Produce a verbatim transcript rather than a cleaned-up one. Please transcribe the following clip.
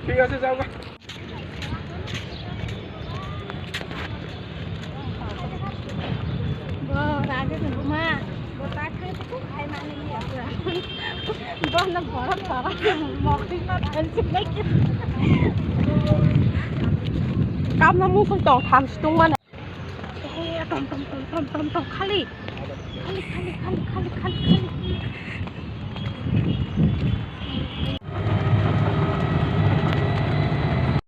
ঠিক আছে, যাও গা। Bo, rage ni buma. Bo, ta khai tu khai mani ni ya. Bo, na bhorot bhorot. Mokti na dhan si nai ki. Kam na musung tong tham si tung mana. Eh, tom, tom, tom, tom, tom, tom, khali. Khali, khali, khali, khali, khali, khali.